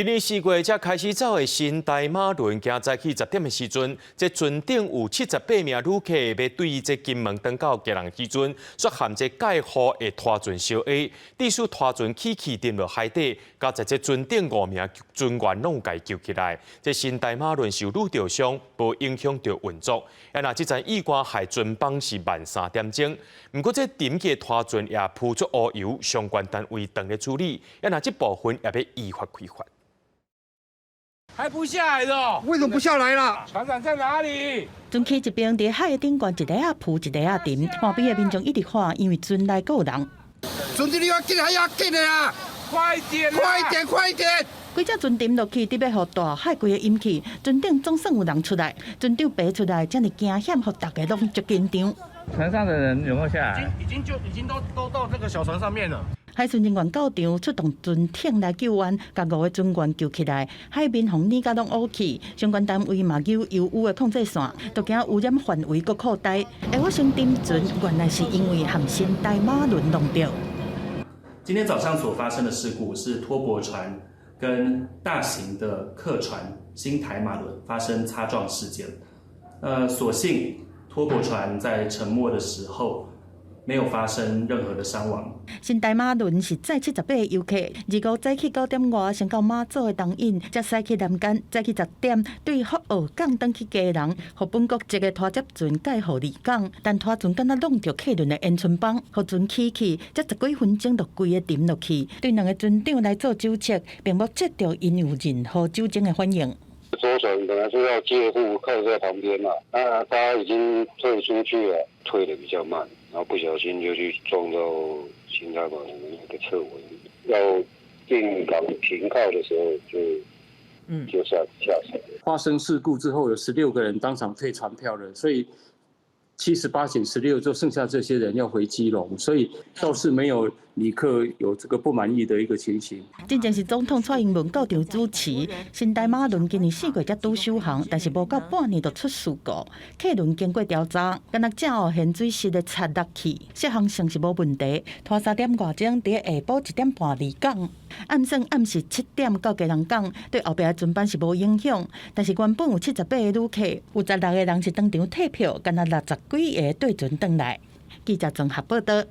今年4月才開始走的新台馬輪，今早起10點的時陣，這船頂有78名旅客欲對這金門轉到基隆時陣，煞和這蓋雨的拖船相挨，致使拖船起去沉落海底，佳哉這船頂五名船員攏共救起來。這新台馬輪是有遇著傷，無影響著運作。啊，若這陣意外害船班是慢3點鐘，毋過這沉去的拖船也浮出烏油，相關單位正咧處理。啊，若這部分也欲依法開罰。還不下來的？為什麼不下來啦？船長在哪裡？船起一邊佇海的頂懸一下仔浮，一下仔沉，岸邊的民眾一直喊，因為船內閣有人。船長你要緊還要緊的啦！快點，快點，快點！規隻船沉落去，得欲予大海規个淹去，船頂總算有人出來，船長爬出來，遮爾驚險，予大家攏足緊張。船上的人有沒有下來？已經就已經都到這個小船上面了。海巡人員到場出動船艇來救援，共五个船員救起來。海面予染甲攏烏去，相關單位嘛揪油污的控制線，都驚污染範圍閣擴大。會發生沉船，原來是因為和新台馬輪挵著。今天早上所發生的事故是拖駁船跟大型的客船新台馬輪發生擦撞事件。所幸拖駁船在沉沒的時候，沒有發生任何的傷亡。新台馬輪是載78個遊客，25早起9點外，先到馬祖的東引，才駛去南竿，早起10點對福澳港轉去基隆，予本國籍的拖接船蓋雨離港，但拖船敢若挵著客輪的煙塵枋，予船起去，才十幾分鐘就規个沉落去。對兩个船長來做酒測，並無測著𪜶有任何酒精的反應。拖船本來是要借貨靠在旁邊嘛，那他已經退出去了，退得比較慢，然後不小心就去撞到新台馬輪的那個側尾，要進港停靠的時候就下沉。發生事故之後，有16個人當場退船票了，所以78減16，就剩下這些人要回基隆，所以倒是沒有旅客有這個不滿意的一個情形。真正是總統蔡英文到場主持，新台馬輪今年4月才拄首航，但是無夠半年就出事故，客輪經過調查，敢若正予鹹水濕的插落去，適航性是無問題。拖3點外鐘，佇下晡1點半離港，按算暗時7點到基隆港，對後壁的船班是無影響。但是原本有78個旅客，有16個人是當場退票，干焦60幾个綴船轉來。記者綜合報導。